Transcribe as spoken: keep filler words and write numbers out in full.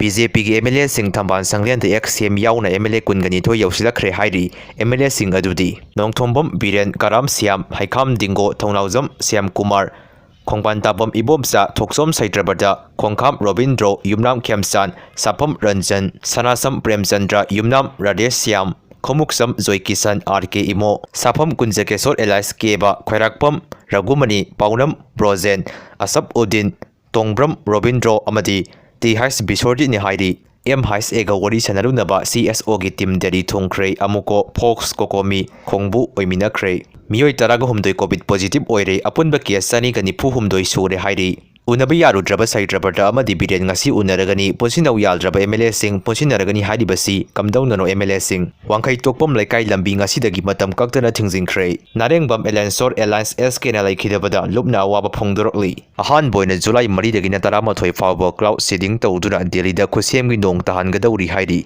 B J ꯄꯤꯒꯤ M L ꯑꯦꯁꯤꯡ ꯊꯝꯕꯥꯜ ꯁꯪꯂꯦꯟꯗ X ꯁꯤ ꯑꯦꯝ ꯌꯥꯎꯅ ꯑꯦꯝ ꯑꯦꯜ ꯑꯦ ꯀꯨꯟꯒ ꯅꯤꯊꯣꯏ ꯌꯧꯁꯤꯜꯂꯛꯈ꯭ꯔꯦ ꯍꯥꯏꯔꯤ꯫ ꯑꯦꯝ ꯑꯦꯜ ꯑꯦꯁꯤꯡ ꯑꯗꯨꯗꯤ ꯅꯣꯡꯊꯣꯝꯕꯝ ꯕꯤꯔꯦꯟ, ꯀꯔꯥꯝ ꯁ꯭ꯌꯥꯝ, ꯍꯩꯈꯥꯝ ꯗꯤꯡꯒꯣ, ꯊꯧꯅꯥꯎꯖꯝ ꯁ꯭ꯌꯥꯝꯀꯨꯃꯥꯔ, ꯈꯣꯡꯕꯥꯟ ꯇꯥꯕꯝ ꯏꯕꯣꯝꯆꯥ, ꯊꯣꯛꯆꯣꯝ ꯁꯩꯇ꯭ꯔꯕꯇ, ꯈꯣꯡꯈꯥꯝ ꯔꯣꯕꯤꯟꯗ꯭ꯔꯣ, ꯌꯨꯝꯅꯥꯝ ꯈꯦꯝꯆꯥꯟ, ꯁꯥꯐꯝ ꯔꯟꯖꯟ, ꯁꯅꯥꯁꯝ ꯄ꯭ꯔꯦꯝꯆꯟꯗ꯭ꯔ, ꯌꯨꯝꯅꯥꯝ ꯔꯥꯙꯦꯁ꯭ꯌꯥꯝ, ꯈꯣꯡꯎꯛꯁꯝ ꯖꯣꯏꯀꯤꯁꯟ, ꯑꯥꯔ ꯀꯦ ꯏꯃꯣ, ꯁꯥꯐꯝ ꯀꯨꯟꯖꯀꯦꯁꯣꯔ ꯑꯦꯂꯥꯏꯁ ꯀꯦꯕ, ꯈ꯭ꯋꯥꯏꯔꯥꯛꯄꯝ ꯔꯘꯨꯃꯅꯤ, ꯄꯥꯎꯅꯝ ꯕ꯭ꯔꯣꯖꯦꯟ, ꯑꯁꯞ ꯎꯗꯤꯟ, ꯇꯣꯡꯕ꯭ꯔꯝ ꯔꯣꯕꯤꯟꯗ꯭ꯔꯣ ꯑꯃꯗꯤ ꯇꯤ ꯍꯩꯆ ꯕꯤꯁꯣꯔꯖꯤꯠꯅꯤ ꯍꯥꯏꯔꯤ꯫ ꯑꯦꯝ ꯍꯩꯆ ꯑꯦꯒ ꯋꯥꯔꯤ ꯁꯥꯟꯅꯔꯨꯅꯕ ꯁꯤ ꯑꯦꯁ ꯑꯣꯒꯤ ꯇꯤꯝ ꯗꯦꯜꯂꯤ ꯊꯨꯡꯈ꯭ꯔꯦ꯫ ꯑꯃꯨꯀꯣ, ꯐꯣꯛꯁ, ꯀꯣꯀꯣꯃꯤ, ꯈꯣꯡꯕꯨ ꯑꯣꯏꯃꯤꯟꯅꯈ꯭ꯔꯦ꯫ ꯃꯤꯑꯣꯏ ꯇꯔꯥꯒ ꯍꯨꯝꯗꯣꯏ ꯀꯣꯚꯤꯗ ꯄꯣꯖꯤꯇꯤꯚ ꯑꯣꯏꯔꯦ꯫ ꯑꯄꯨꯟꯕ ꯀꯦꯁ ꯆꯅꯤꯒ ꯅꯤꯐꯨ ꯍꯨꯝꯗꯣꯏ ꯁꯨꯔꯦ ꯍꯥꯏꯔꯤ꯫ ꯎꯅꯕ ꯌꯥꯔꯨꯗ꯭ꯔꯕ ꯁꯩꯇ꯭ꯔꯕꯇ ꯑꯃꯗꯤ ꯕꯤꯔꯦꯟ ꯉꯁꯤ ꯎꯅꯔꯒꯅꯤ꯫ ꯄꯨꯟꯁꯤꯟꯅꯧ ꯌꯥꯗ꯭ꯔꯕ ꯑꯦꯝ ꯑꯦꯜ ꯑꯦꯁꯤꯡ ꯄꯨꯟꯁꯤꯟꯅꯔꯒꯅꯤ ꯍꯥꯏꯔꯤꯕꯁꯤ ꯀꯝꯗꯧꯅꯅꯣ? ꯑꯦꯝ ꯑꯦꯜ ꯑꯦꯁꯤꯡ ꯋꯥꯡꯈꯩ ꯇꯣꯛꯄꯝ ꯂꯩꯀꯥꯏ ꯂꯝꯕꯤ ꯉꯁꯤꯗꯒꯤ ꯃꯇꯝ ꯀꯛꯇꯅ ꯊꯤꯡꯖꯤꯟꯈ꯭ꯔꯦ꯫ ꯅꯥꯔꯦꯡꯕꯝ ꯑꯦꯂꯥꯏꯟꯁꯣꯔ ꯑꯦꯂꯥꯏꯟꯁ ꯑꯦꯁ ꯀꯦꯅ ꯂꯩꯈꯤꯗꯕꯗ ꯂꯨꯞꯅ ꯑꯋꯥꯕ ꯐꯣꯡꯗꯣꯔꯛꯂꯤ꯫ ꯑꯍꯥꯟꯕ ꯑꯣꯏꯅ ꯖꯨꯂꯥꯏ ꯃꯔꯤꯗꯒꯤꯅ ꯇꯔꯥꯃꯥꯊꯣꯏ ꯐꯥꯎꯕ ꯀ꯭ꯂꯥꯎꯗ ꯁꯤꯗꯤꯡ ꯇꯧꯗꯨꯅ ꯗꯦꯜꯂꯤꯗ ꯈꯨꯠꯁꯦꯝꯒꯤ ꯅꯣꯡ ꯇꯥꯍꯟꯒꯗꯧꯔꯤ ꯍꯥꯏꯔꯤ꯫